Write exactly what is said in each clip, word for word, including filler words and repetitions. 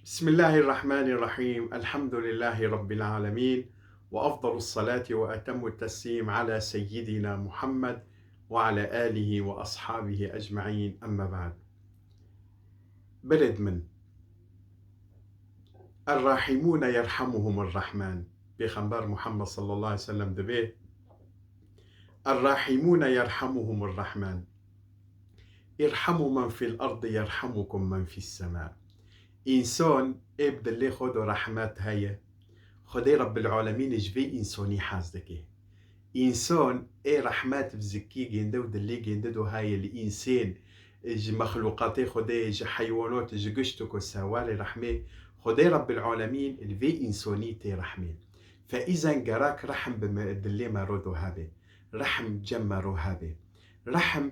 بسم الله الرحمن الرحيم. الحمد لله رب العالمين. وأفضل الصلاة وأتم التسليم على سيدنا محمد وعلى آله وأصحابه أجمعين. أما بعد. Beled min. الراحمون يرحمهم الرحمن. Pêxember Muhammed sallallahu aleyhi ve sellem dibê: الراحمون يرحمهم الرحمن. ارحموا من في الأرض يرحمكم من في السماء. Însan ê bi dilê xwe de rehmet heye. Xwedê Rebbil Alemîn ji vê însanî hez dike. Însan ê rehmet bi zikî gênde û dilê gênde de heye li însên, ji mexlûqatê Xwedê, ji heywanat, ji gişt û ku se warê rehmê. Xwedê Rebbil Alemîn li vê însanî tê rehmê. Fe îzen gerek rehm bi me, dilê me ro do hebe. Rehm cem me ro hebe. Rehm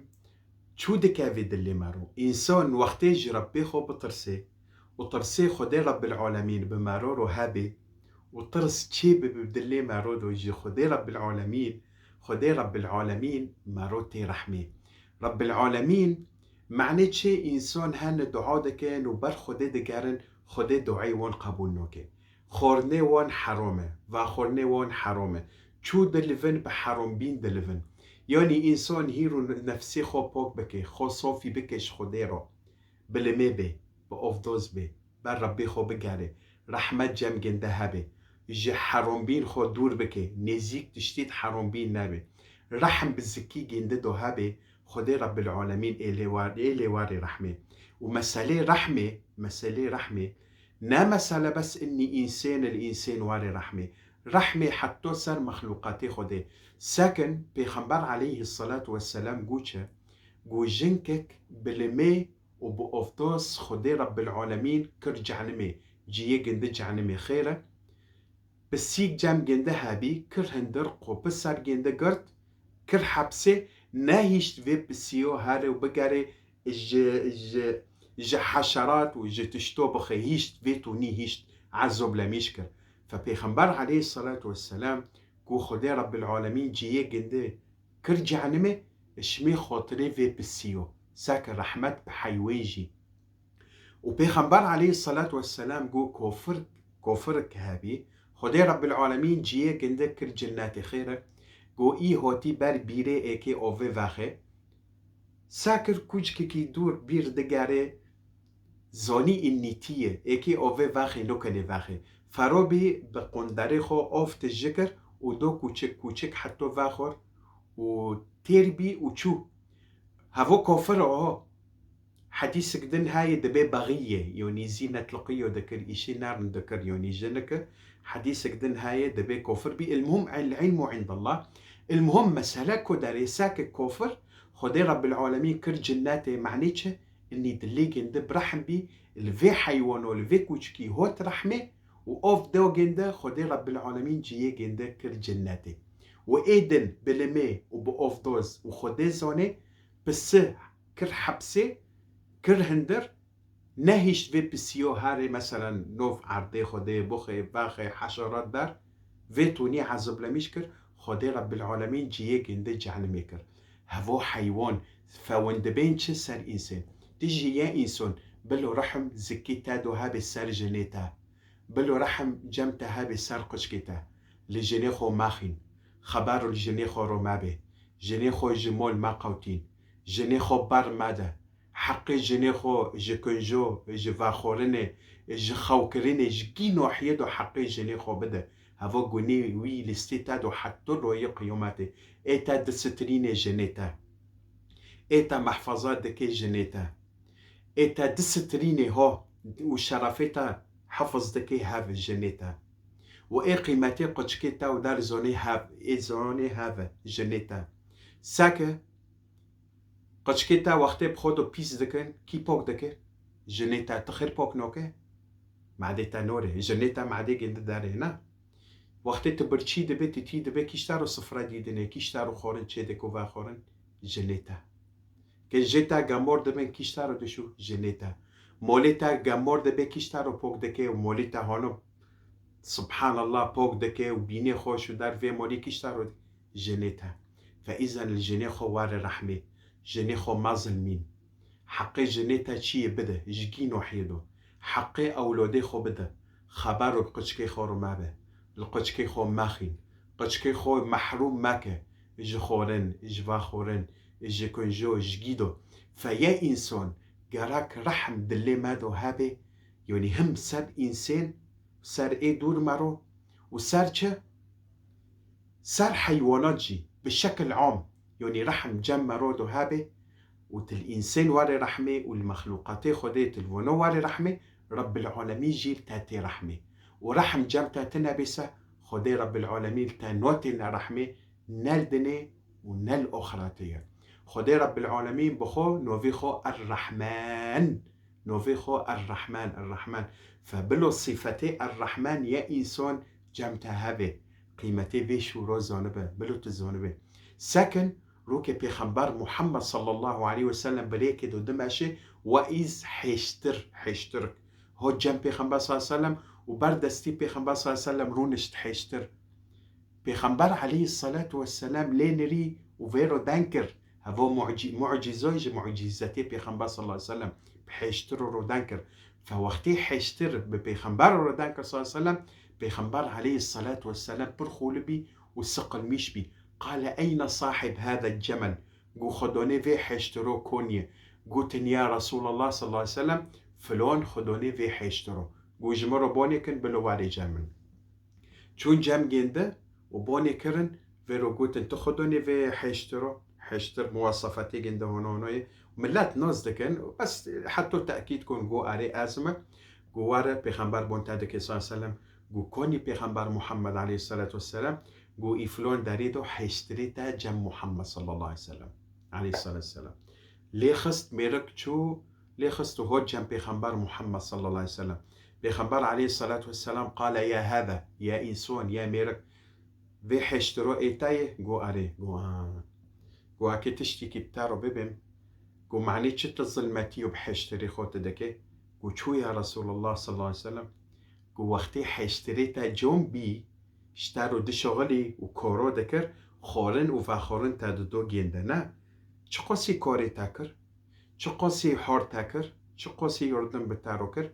çû dikeve dilê me ro. Însan wextê ji Rebbê xwe bitirsê û tirsê Xwedê Rebbil Alemîn bi me ro ro hebe û tirs çê bibe bi dilê me ro do ji Xwedê Rebbil Alemîn, Xwedê Rebbil Alemîn me ro tê rehmê. Rebbil Alemîn, manê çê însan hene dua dikin û ber Xwedê digerin, Xwedê duayê wan qebûl nake. Xwarinê wan heram e, vaxwarinê wan heram e. Çû dilivin bi herambîn dilivin. Yanî însan hîr û nefsê xwe pok bike, xwe safî bike ji Xwedê re. Bilimê bê, bi ovdoz bê, ber Rebbê xwe bigere, rehmet cem gênde hebe. Ji herambîn xwe dûr bike, nêzîk tiştî di herambîn nebe. Rehm bi zikî gênde do hebe, Xwedê Rebbil Alemîn ê lê war-, ê lê warê rehmê. Û meselê rehmê, meselê rehmê, ne mesele bes innî însên li însên warê rehmê. Rehmê heta ser mexlûqatê Xwedê. Sekin Pêxember aleyhisselatu vesselam got çi? Got jinkek bilimê û bi ovdoz Xwedê Rebbil Alemîn kir cehnimê, cihê gênde cehnimê xêr e. Pisîk cem gênde hebî, kir hindir, qopi ser gênde girt, kir hepsê, nehişt vê pisîyo here û bigere ji, ji, ji heşerat û ji tişto bixe, hişt vê tûnî hişt, ezob lemîş kir. Fe Pêxember aleyhisselatu vesselam ku Xwedê Rebbil Alemîn cihê gênde kir cehnimê, şimê xotirê vê pisîyo. Seke rehmet bi heywên jî. Û Pêxember aleyhisselatu vesselam got kofir, kofirik hebî, Xwedê Rebbil Alemîn cihê gênde kir cinnetê xêr e, got î hotî ber bîrê êkê ovê vexê. Sekir kuçkekî dûr bîr digere, zanî înnîtî ye, êkê ovê vexê, nokenê vexê. Ferobî bi qunderê xwe ov tijî kir û do kuçik kuçik heto vexwir û têr bî û çû. Hevo kofir o. Hedîsik din heye dibe bexî ye, yonî zînetliqî yo dikir, îşî nerm dikir, yonî jinike. Hedîsik din heye dibe kofir bî. Ilmuhim, el ilmu indallah. Ilmuhim mesele ku derê seke kofir, Xwedê Rebbil Alemîn kir cinnetê, manê çi? Innî dilê gênde bi rehm bî, li vê heywano, li vê kuçkî hot rehmê û ov do gênde, Xwedê Rebbil Alemîn cihê gênde kir cinnetê. Û ê din bilimê û bi ovdoz û Xwedê zanê, pisi kir hepsê, kir hindir, nehişt vê pisîyo herê, meselen, nov erdê Xwedê, buxê, vexê, heşerat der, vê tûnî ezoblemîş kir, Xwedê Rebbil Alemîn cihê gênde cehnimê kir. Hevo heywan, fewin dibên çi ser însên? Dijî ye înson, bilo rehm zikî te do hebê ser jinê te. Bilo rehm cem te hebê ser quçkê te. Li jinê xwe mexîn. Xeber li jinê xwe ro mebe. Jinê xwe ji mol meqewtîn. Jinê xwe ber mede. Heqê jinê xwe ji kunco, ji vexwarinê, ji xewkirinê, ji kî nohiyê do heqê jinê xwe bide. Heva gunê wî lîstê te do heto royê qiyametê. Ê te distirînê jinê te. Ê te mehfeza dike jinê te. Ê te distirînê ho û şerefê te hefiz dike hev jinê te. Û ê qîmetê quçikê te û der zonê hev, ê zonê hev jinê te. Seke quçikê te wextê bi xwe do pîs dikin, kî pok dike? Jinê te, tu xêr pok noke? Madê te norê, jinê te madê gêndi derê ne. Wextê tu birçî dibe, tu tî dibe, kî ji te ro sifre dîdinê, kî ji te ro xwarin çêdike û vexwarin? Jinê te. Ke jê te gemor dibin, kî ji te ro dişû? Jinê te. Molê te gemor dibe, kî ji te ro pok dike û molê te hano, subhanallah, pok dike û bînê xwe şû der vê molê, kî ji te ro? Jinê te. Fe îzen li jinê xwe were rehmê. Jinê xwe mezilmîn. Heqê jinê te çi ye bide, ji kî nohiyê do. Heqê ewlodê xwe bide. Xeber û bi qiçkê xwe re mebe. Li qiçkê xwe mexîn. Qiçkê xwe mehrûm meke. Ji xwarin, ji vaxwarin, ji kunjo, ji gîdo. Fe ye însan, gerek rehm dilê me do hebe, yanî him ser însên, ser ê dûr me ro û ser çi? Ser heywanat jî bi şekil am, yanî rehm cem me ro do hebe û til însên warê rehmê û li mexlûqatê Xwedê til vono warê rehmê, Rebbil Alemîn jî li te tê rehmê. Û rehm cem te tine bê se, Xwedê Rebbil Alemîn li te notê ne rehmê, ne li dinê û ne li oxiratê ye. Xwedê Rebbil Alemîn bi xwe novê xwe Er-Rehman, novê xwe Er-Rehman, Er-Rehman. Fe bilo sifetê Er-Rehman ye însan cem te hebe. Qîmetê vê şûro zanibe, bilo tu zanibe. Second, rokê Pêxember Muhammed sallallahu aleyhi ve sellem birêkê do dimeşe, we îz hêştir, hêştirik. Ho cem Pêxember sallallahu aleyhi ve sellem û ber destî Pêxember sallallahu aleyhi ve sellem rûnişt hêştir. Pêxember aleyhissalatu vesselam lê nirî û vê ro deng kir. Hevo mucî-, mucîzoy ji mucîzetê Pêxember sallallahu aleyhi ve sellem bi hêştir û ro deng kir. Fe wextî hêştir bi Pêxember ro deng kir sallallahu aleyhi ve sellem, Pêxember aleyhissalatu vesselam pir xûlibî û siqilmîş bî. Qale eyne sahib hada cemel? Gu xwedonê vê hêştiro koniye? Gotin ya Resulallah sallallahu aleyhi ve sellem, filon xwedonê vê hêştiro. Gu ji min ro bonê kin bilo warê cem min. Çûn cem gêndi û bonê kirin, vê ro gotin, tu xwedonê vê hêştiro, hêştir muwasafatê gêndi hono hono ye. Millet nas dikin, bes heta tekîd kon, go erê ez me, go were Pêxember bon te dike sallallahu aleyhi ve sellem, go konî Pêxember Muhammed aleyhissalatu vesselam, go î filon derê do hêştirê te cem Muhammed sallallahu aleyhi ve sellem, aleyhissalatu vesselam. Lê xist mêrik çû, lê xist û hot cem Pêxember Muhammed sallallahu aleyhi ve sellem. Pêxember aleyhissalatu vesselam qale ya hada, ya însan, ya mêrik, vê hêştiro ê te ye? Go erê. Go ha. Go eke tiştîkî bi te ro bibêm, go manê çi tu zilmetî û bi hêştirê xwe tu dike? Go çû ya Resulallah sallallahu aleyhi ve sellem. Go wextê hêştirê te com bî, ji te ro dişixilî û koro dikir, xorin û vexorin te dido gêndine. Çiqasî korê te kir? Çiqasî hor te kir? Çiqasî yardim bi te ro kir?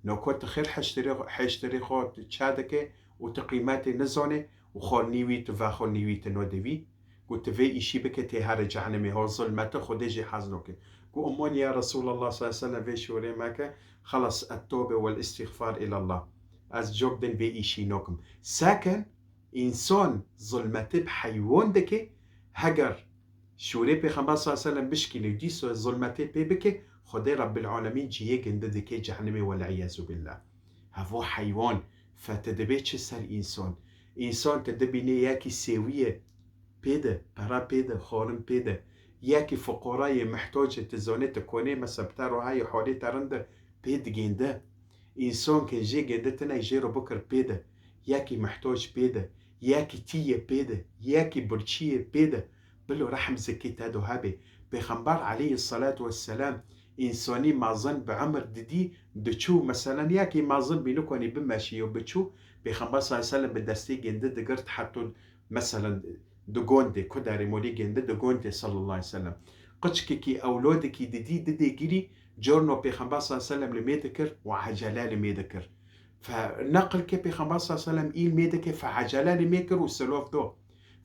No ku tu xêr hêştirê, hêştirê xwe tu çe dike û tu qîmetê nizanê û xornî wî, tu vexornî wî, tu nodê wî. Ku tu vê îşî bike tê here cehenimê, ho zulmete Xwedê jê hez noke. Ku umon ya Resulallah sallallahu aleyhi ve sellem vê şûrê meke, xelas, et-tobe wel-îstîxfar îlallah. Ez cok din vê îşî nokim. Second, însan zulmetê bi heywan dike, heger şûrê Pêxember sallallahu aleyhi ve sellem bişkîne û dîsa zulmetê pê bike, Xwedê Rebbil Alemîn cihê gindi dike cehenimê, wel-îyazu billah. Hevo heywan, fe te dibê çi ser însan? Însan te dibîne yekî sêwî ye, pê de, pera pê de, xwarin pê de. Yekî fuqara ye, mihtoc e, tu zonê tu konê, mesela bi te ro heye, holê te rind e, pê digênde. Însan ke jê gêndi tine jê ro bikir pê de. Yekî mihtoc pê de. Yekî tî ye pê de. Yekî birçî ye pê de. Bilo rehm zikê te do hebe. Pêxember aleyhissalatu vesselam însanî mezin bi emir didî, diçû, meselen, yekî mezin bî nikonî bimeşî yo biçû, Pêxember sallallahu aleyhi ve sellem bi destê gêndi digirt, heto, meselen, di gondê, ku derê molî gêndi, di gondê sallallahu aleyhi ve sellem. Qiçkekî, ewlodekî didî, didê girî, corno Pêxember sallallahu aleyhi ve sellem li mê dikir û ecele li mê dikir. Fe neqil ke Pêxember sallallahu aleyhi ve sellem î li mê dike, fe ecele li mê kir û silov do.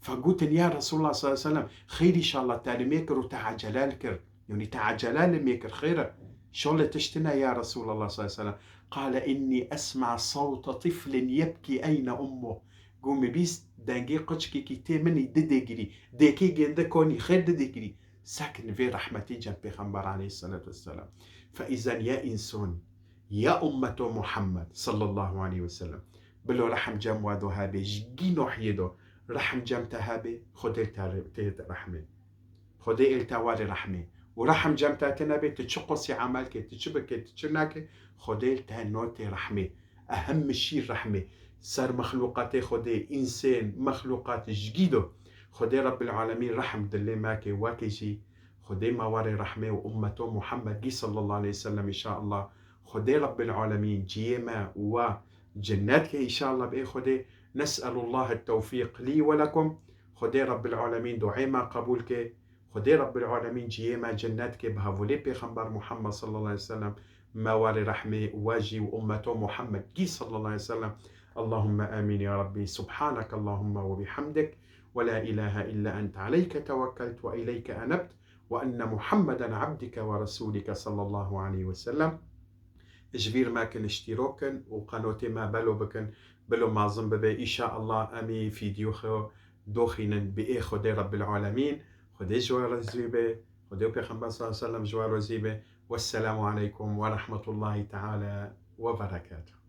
Fe gotin, ya Resulallah sallallahu aleyhi ve sellem, xêr înşallah te li mê kir û te ecele li kir. Yanî te ecele li mê kir, xêr e. Şole tiştine ya Resulallah sallallahu aleyhi ve sellem. Qale inni esma sawta tiflin yebki eyne ummu. Go min bîst dengê qiçkekî tê minî didê girî. Dêkê gêndi konî, xêr didê girî. Sekin vê rehmetî cem Pêxember aleyhissalatu vesselam. Fe îzen ya însan, ya ummeto Muhammed sallallahu aleyhi ve sellem. Bilo rehm cem we do hebe, ji gînohiyê do rehm cem te hebe, Xwedê te re-, tê rehmê. Xwedê êl te warê rehmê. Û rehm cem te tine bê, tu çi qosî emel ke, tu çi bike, tu çi neke, Xwedê êl te notê rehmê. Ehim mişîr rehmê. Ser mexlûqatê Xwedê, însên, mexlûqat ji gî do. Xwedê Rebbil Alemîn rehm dilê me ke, weke jî. Xwedê me warê rehmê û ummeto Muhammedgî sallallahu aleyhi ve sellem înşallah. Xwedê Rebbil Alemîn ciyê me û we cennet ke înşallah bê Xwedê. Nes'elullah et-tewfîq lî we lekum. Xwedê Rebbil Alemîn duayê me qebûl ke. Xwedê Rebbil Alemîn ciyê me cennet ke bi hevalê Pêxember Muhammed sallallahu aleyhi ve sellem, me warê rehmê we jî û ummeto Muhammed gî sallallahu aleyhi ve sellem. Allahümme amin ya Rabbi. Subhanakallahümme ve bihamdik. Ve la ilahe illa ent aleyke tevekkelt ve ileyke enebt ve enne Muhammeden abdike ve resulike sallallahu aleyhi ve sellem. Ji vîr mekin, iştîrok kin û qenotê me belo bikin. Bilo mezin bibe. Înşaallah em ê fîdyo xwe doxînin bi ê Xwedê Rabbil Alemîn. Xwedê ji we razî be. Xwedê û Pêxember sallallahu aleyhi ve sellem ji we razî be. Wesselamu aleykum ve rahmetullahi teala ve berekatuhu.